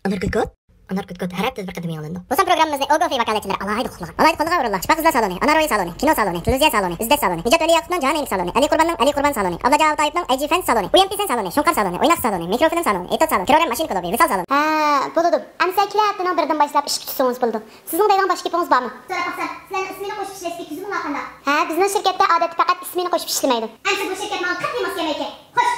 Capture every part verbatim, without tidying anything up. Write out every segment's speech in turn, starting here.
ئانار كوتكوت؟ ئانار كوتكوت ھەر ھەپتىدە بىر قېتىم يېڭىلىنىدۇ. بۇ سان پروگراممىمىزنى ئوگوفى ۋاكالەتچىلىرى ئالاھىدە قۇتلىغان. ئالاھىدە قۇتلىغان ئورۇنلار: شىپا قىزلار سالونى، ئانار روھى سالونى، كىنو سالونى، تېلېۋىزىيە سالونى، ئىزدەش سالونى، نىجات ۋەلى ياقۇپنىڭ جاھان ئىگىسى سالونى، ئەلى قۇرباننىڭ ئەلى قۇربان سالونى، ئابلاجان ئابدۇلتايىپنىڭ ئەيجى فەن سالونى، ئۇيەمپى سەن سالونى، شۇڭقار سالونى، ئويناش سالونى، مىكروفىلىم سالونى، ئېتوت سالونى، كرورەم ماشىنا كۇلۇبى، ۋىسال سالونى. ھە، بولىدۇ. ئەمسە كېلەر ھەپتىنىڭ بىرىدىن باشلاپ ئىشكە چۈشسىڭىز بولىدۇ. سىزنىڭ دەيدىغان باشقا گېپىڭىز بارمۇ؟ سوراپ باقسام، سىلەرنىڭ ئىسمىنى قوشۇپ ئىشلەشتىكى تۈزۈملەر قانداق؟ ھە، بىزنىڭ شىركەتتە ئادەتتە پەقەت ئىسمىنى قوشۇپ ئىشلىمەيدۇ. ئەمسە بۇ شىركەت ماڭا قەتئىي ماس كەلمەيدىكەن. خوش.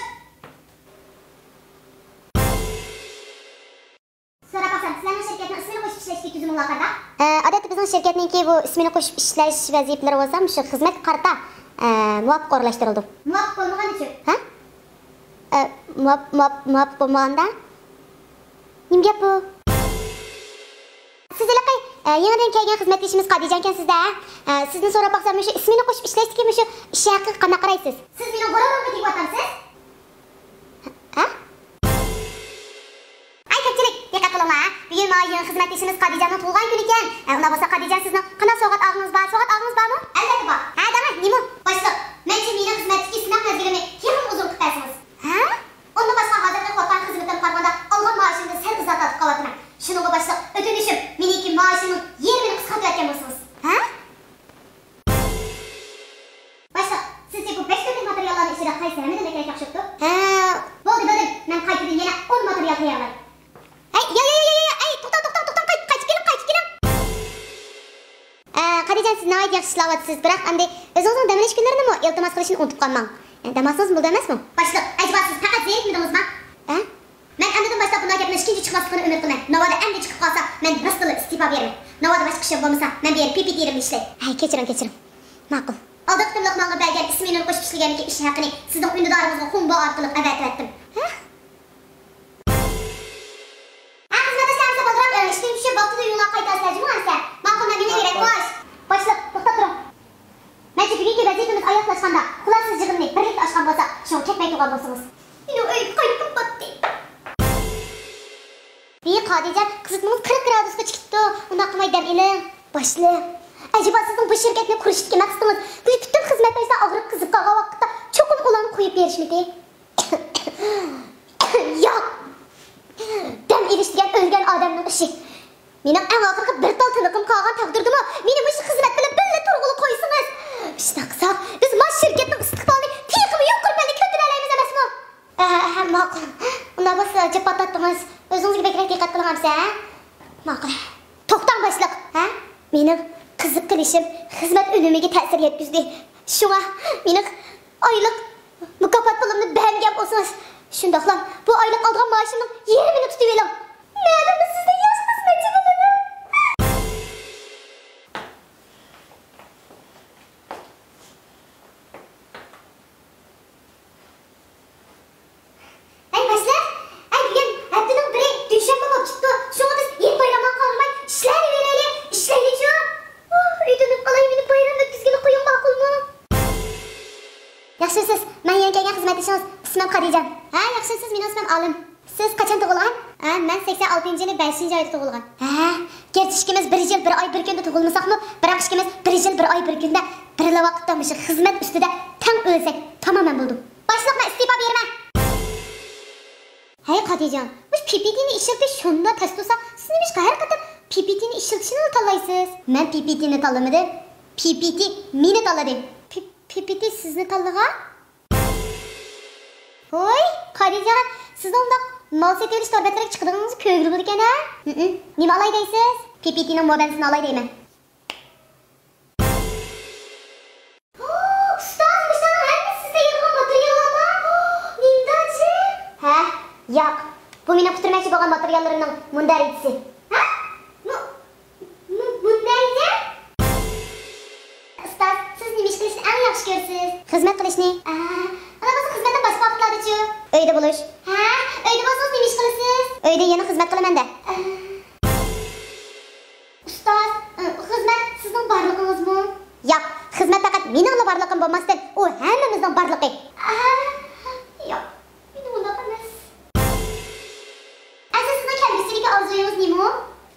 سوراپ باقسام، سىلەرنىڭ شىركەتنىڭ ئىسمىنى قوشۇپ ئىشلەشتىكى تۈزۈملەر قانداق؟ ئە، ئادەتتە بىزنىڭ شىركەتنىڭكى بۇ ئىسمىنى قوشۇپ ئىشلەش ۋەزىپىلىرى بولسا مۇشۇ خىزمەتكە قارىتا، ئە، مۇۋاپىق ئورۇنلاشتۇرۇلىدۇ. مۇۋاپىق بولمىغان نېچۈن؟ ھە؟ ئە، مۇۋاپ-، مۇۋاپ-، مۇۋاپىق بولمىغاندا؟ نېمە گەپ بۇ؟ سىز ھېلىقى، ئە، يېڭىدىن كەلگەن خىزمەتدىشىمىز قادىجانكەنسىز-دە. ئە، سىزدىن سوراپ باقسام، مۇشۇ ئىسمىنى قوشۇپ ئىشلەشتىكى مۇشۇ ئىش ھەققىگە قانداق قارايسىز؟ سىز مېنىڭ غۇرۇرۇمغا تېگىۋاتامسىز؟ ھە؟ ئەي كۆپچىلىك، دىققەت قىلىڭلار ھە. بۈگۈن ماۋۇ يېڭى خىزمەتدىشىمىز قادىجاننىڭ تۇغۇلغان كۈنىكەن. ئە، ئۇنداق بولسا قادىجان سىزنىڭ قانداق سوۋغات ئالغىڭىز بار؟ سوۋغات ئالغىڭىز بارمۇ؟ ئەلۋەتتە بار. ھە، دەڭە، نېمە؟ باشلىق، مەنچە مېنىڭ خىزمەتتىكى سىناق مەزگىلىمنى تېخىمۇ ئۇزۇن قىلىپ بەرسىڭىز. ھە؟ ئۇندىن باشقا ھازىرقى قورققان خىزمىتىمگە قارىغاندا ئالغان مائاشىمدىن سەل ئىززەت تارتىپ قېلىۋاتىمەن. شۇنىڭغا باشلىق، ئۆتۈنۈشۈم، مېنىڭكى مائاشىمنىڭ يېرىمىنى قىسقارتىۋەتكەن بولسىڭىز. ھە؟ باشلىق، سىزچە بۇ بەش تۈرلۈك ماتېرىياللارنىڭ ئىچىدە قايسى ھەممىدىن بەكرەك ياخشى بوپتۇ؟ ھە. بولدى، بىلدىم. مەن قايتىدىن يەنە ئون ماتېرىيال تەييارلاي. ھەي، يا، يا، يا، يا، يا، ئەي، توختاڭ، توختاڭ، توختاڭ، قايت-، قايتىپ كېلىڭ، قايتىپ كېلىڭ. ئە، قادىجان، سىز ناھايىتى ياخشى ئىشلەۋاتىسىز، بىراق ئەمدى ئۆزىڭىزنىڭ دەم ئېلىش كۈنلىرىنىمۇ ئىلتىماس قىلىشنى ئۇنتۇپ قالماڭ. يەنى دەم ئالسىڭىز بولىدۇ ئەمەسمۇ؟ باشلىق، ئەجەبا سىز پەقەت زېرىكمىدىڭىزما؟ ھە؟ مەن ئەمدىن باشلاپ بۇنداق گەپنىڭ ئىككىنچى چىقماسلىقىنى ئۈمىد قىلىمەن. ناۋادا ئەمدى چىقىپ قالسا، مەن راستتىنلا ئىستېپا بېرىمەن. ناۋادا باشقا ئىش بولمىسا، مەن بۇ يەردە پىپىتى يېرىمدە ئىشلەي. ھەي، كەچۈرۈڭ، كەچۈرۈڭ. ماقۇل. ئالدى قېتىملىق ماڭا بەرگەن ئىسمىنىنى قوشۇپ ئىشلىگەندىكى ئىش ھەققىنى سىزنىڭ ئۈندىدارىڭىزغا خۇڭبا ئارقىلىق ئەۋەتىۋەتتىم. ھە؟ ھە، خىزمەتداشلار، ئەمسە بالدۇرراق، ئە، ئىشتىن چۈشۈپ، ۋاقتىدا يولغا قايتارسىلەر جۇمۇ ئەمسە. ماقۇل، مەن مېڭىۋېرەي، خوش. باشلىق، توختاپ تۇرۇڭ. مەنچە بۈگۈنكى ۋەزىپىمىز ئاياغلاشقاندا، خۇلاسە يىغىننى بىرلىكتە ئاچقان بولساق، شۇڭا كەتمەي تۇرغان بولسىڭىز. مېنىڭ ئۆيگە قايتقۇم باتتى. ۋى قادىجان، قىزىتمىڭىز قىرىق گرادۇسقىچە كېتىپتۇ. ئۇنداق قىلماي دەم ئېلىڭ. باشلىق، ئەجەبا سىزنىڭ بۇ شىركەتنى قۇرۇشتىكى مەقسىتىڭىز بۈگۈن پۈتۈن خىزمەتداشلار ئاغرىپ قىزىپ قالغان ۋاقىتتا چوقۇم ئۇلارنى قويۇپ بېرىشمىدى؟ ياق! دەم ئېلىش دېگەن ئۆلگەن ئادەمنىڭ ئىشى. مېنىڭ ئەڭ ئاخىرقى بىر تال تىنىقىم قالغان تەقدىردىمۇ مېنى مۇشۇ خىزمەت بىلەن بىللە تۇرغىلى قويسىڭىز. شۇنداق قىلساق، بىز مانا شىركەتنىڭ ئىستىقبالىنى تېخىمۇ يۇقىرى پەللىگە كۆتۈرەلەيمىز ئەمەسمۇ؟ ھە، ھە، ماقۇل. ئۇنداق بولسا جاپا تارتتىڭىز. ئۆزىڭىزگە بەكرەك دىققەت قىلىڭ ئەمسە، ھە؟ ماقۇل. توختاڭ باشلىق، ھە؟ مېنىڭ قىزىق قىلىشىم خىزمەت ئۈنۈمىگە تەسىر يەتكۈزدى. شۇڭا مېنىڭ ئايلىق مۇكاپات پۇلۇمنى بەرمىگەن بولسىڭىز، شۇنداقلا بۇ ئايلىق ئالىدىغان مائاشىمنىڭ يېرىمىنى تۇتۇۋېلىڭ. مەلۇم سىزدىن ياخشى خىزمەتچى بولىدۇ. ئەي باشلىق، ئەي بۈگۈن ھەپتىنىڭ بىرى دۈشەنبە بولۇپ چىقىپتۇ. شۇڭا بىز ھېيت بايراملارغا قالدۇرماي ئىشلەۋېرەيلى، ئىشلەيلىچۇ. ئۇھ، ئۆتۈنۈپ قالاي، مېنى بايرام ئۆتكۈزگىلى قويۇڭ، ماقۇلمۇ؟ ياخشىمسىز؟ مەن يېڭى كەلگەن خىزمەتدىشىڭىز، ئىسمىم خەدىجە. ھە، ياخشىمسىز؟ مېنىڭ ئىسمىم ئالىم. سىز قاچان تۇغۇلغان؟ ھە، مەن سەكسەن ئالتىنچى يىلى بەشىنچى ئايدا تۇغۇلغان. ھە، گەرچە ئىككىمىز بىر يىل بىر ئاي بىر كۈندە تۇغۇلمىساقمۇ، بىراق ئىككىمىز بىر يىل بىر ئاي بىر كۈندە بىرلا ۋاقىتتا مۇشۇ خىزمەت ئۈستىدە تەڭ ئۆلسەك تامامەن بولىدۇ. باشلىق، مەن ئىستېپا بېرىمەن. ھەي قادىجان، مۇشۇ پىپىتىنى ئىشلىتىش شۇنداق تەس تۇرسا، سىز نېمىشقا ھەر قېتىم پىپىتىنى ئىشلىتىشنىلا تاللايسىز؟ مەن پىپىتىنى تاللىمىدىم. پىپىتى مېنى تاللىدى. پى-، پىپىتى سىزنى تاللىغان؟ ھوي، قادىجان، سىزنىڭ ئۇنداق مال سېتىۋېلىش تور بەتلىرىگە چىقىدىغىنىڭىزنى كۆرگىلى بولىدىكەن ھە؟ ھىم، نېمە ئالاي دەيسىز؟ پىپىتىنىڭ مو بەندىسىنى ئالاي دەيمەن. ئۇستاز، مۇشۇلارنىڭ ھەممىسى سىز تەييارلىغان ماتېرىياللارمۇ؟ نېمىداچى؟ ھە، ياق. بۇ مېنىڭ پۈتتۈرمەكچى بولغان ماتېرىياللىرىمنىڭ مۇندەرىجىسى. ھە؟ مۇ-، مۇ-، مۇندەرىجە؟ ئۇستاز، سىز نېمە ئىش قىلىشنى ئەڭ ياخشى كۆرىسىز؟ خىزمەت قىلىشنى. ئە، ئۇنداق بولسا خىزمەتتىن باشقا ۋاقىتلاردىچۇ؟ ئۆيدە بولۇش. ھە؟ ئۆيدە بولسىڭىز نېمە ئىش قىلىسىز؟ ئۆيدە يەنە خىزمەت قىلىمەن-دە. ئە. ئۇستاز، ئى، خىزمەت سىزنىڭ بارلىقىڭىزمۇ؟ ياق، خىزمەت پەقەت مېنىڭلا بارلىقىم بولماستىن، ئۇ ھەممىمىزنىڭ بارلىقى. ئە، ياق، مېنىڭ ئۇنداق ئەمەس. ئەزىز، سىزنىڭ كەلگۈسىدىكى ئارزۇيىڭىز نېمە؟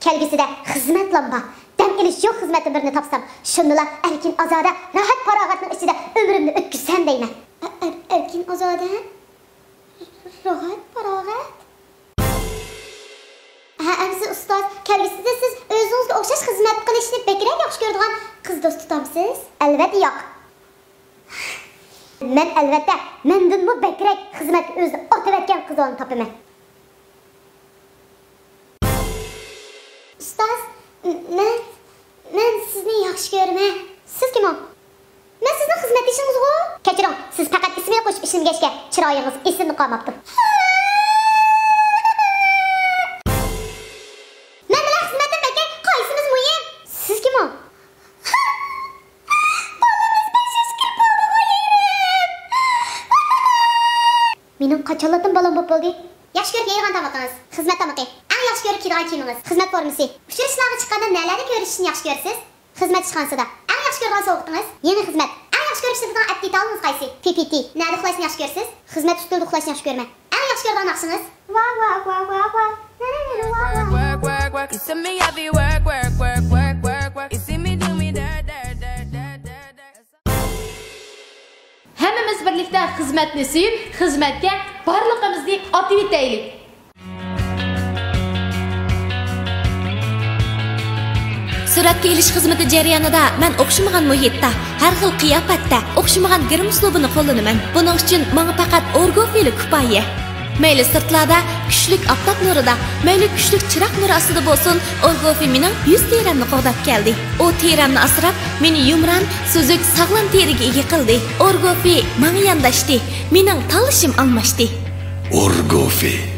كەلگۈسىدە خىزمەتلام بار. دەم ئېلىش يوق خىزمەتتىن بىرنى تاپسام، شۇندىلا ئەركىن ئازادە، راھەت پاراغەتنىڭ ئىچىدە ئۆمرۈمنى ئۆتكۈزسەم دەيمەن. ئە-، ئەر-، ئەركىن ئازادە؟ راھەت پاراغەت؟ ئە، ئۇستاز، كەلگۈسىدە سىز ئۆزىڭىزگە ئوخشاش خىزمەت قىلىشنى بەكرەك ياخشى كۆرىدىغان قىز دوست تۇتامسىز؟ ئەلۋەتتە ياق. مەن ئەلۋەتتە مەندىنمۇ بەكرەك خىزمەتكە ئۆزىنى ئاتىۋەتكەن قىزلارنى تاپىمەن. ئۇستاز، م-، مەن، مەن سىزنى ياخشى كۆرىمەن. سىز كىم ئۇ؟ مەن سىزنىڭ خىزمەتدىشىڭىزغۇ. كەچۈرۈڭ، سىز پەقەت ئىسمىنى قوشۇپ ئىشلىمىگەچكە، چىرايىڭىز ئېسىمدە قالماپتۇ. مەن بىلەن خىزمەتتە بەكەي قايسىمىز مۇھىم؟ سىز كىم ئۇ؟ بالىمىز بەش ياشقا كىرىپ بولدىغۇ يېرىم. مېنىڭ قاچانلاردىن بالام بولۇپ بولدى؟ ياخشى كۆرۈپ يەيدىغان تامىقىڭىز، خىزمەت تامىقى، ئەڭ ياخشى كۆرۈپ كىيىدىغان كىيىمىڭىز، خىزمەت فورمىسى. ئۇچرىشىشلارغا چىققاندا نەلەردە كۆرۈشۈشنى ياخشى كۆرىسىز؟ خىزمەت ئىشخانىسىدا. ئەڭ ياخشى كۆرىدىغان سوۋغىتىڭىز؟ يېڭى خىزمەت. ئەڭ ياخشى كۆرۈپ ئىشلىتىدىغان ئەپ دېتالىڭىز قايسى؟ پى پى تى. نەدە ئۇخلاشنى ياخشى كۆرىسىز؟ خىزمەت ئۈستىلىدە ئۇخلاشنى ياخشى كۆرىمەن. ئەڭ ياخشى كۆرىدىغان ناخشىڭىز؟ ۋاھ، ۋاھ، ۋاھ، ۋاھ، ۋاھ. You see me do me dirt, dirt, dirt, dirt, dirt. ھەممىمىز بىرلىكتە خىزمەتنى سۆيۈپ، خىزمەتكە بارلىقىمىزنى ئاتىۋېتەيلى. سۈرەتكە ئېلىش خىزمىتى جەريانىدا مەن ئوخشىمىغان مۇھىتتا، ھەر خىل قىياپەتتە ئوخشىمىغان گىرىم ئۇسلۇبىنى قوللىنىمەن. بۇنىڭ ئۈچۈن ماڭا پەقەت ئورگوفىلا كۇپايە. مەيلى سىرتلاردا كۈچلۈك ئاپتاپ نۇرىدا، مەيلى كۈچلۈك چىراغ نۇرى ئاستىدا بولسۇن، ئورگوفى مېنىڭ يۈز تېرەمنى قوغداپ كەلدى. ئۇ تېرەمنى ئاسراپ، مېنى يۇمران، سۈزۈك، ساغلام تېرىگە ئىگە قىلدى. ئورگوفى ماڭا يانداشتى، مېنىڭ تاللىشىم ئالماشتى. ئورگوفى.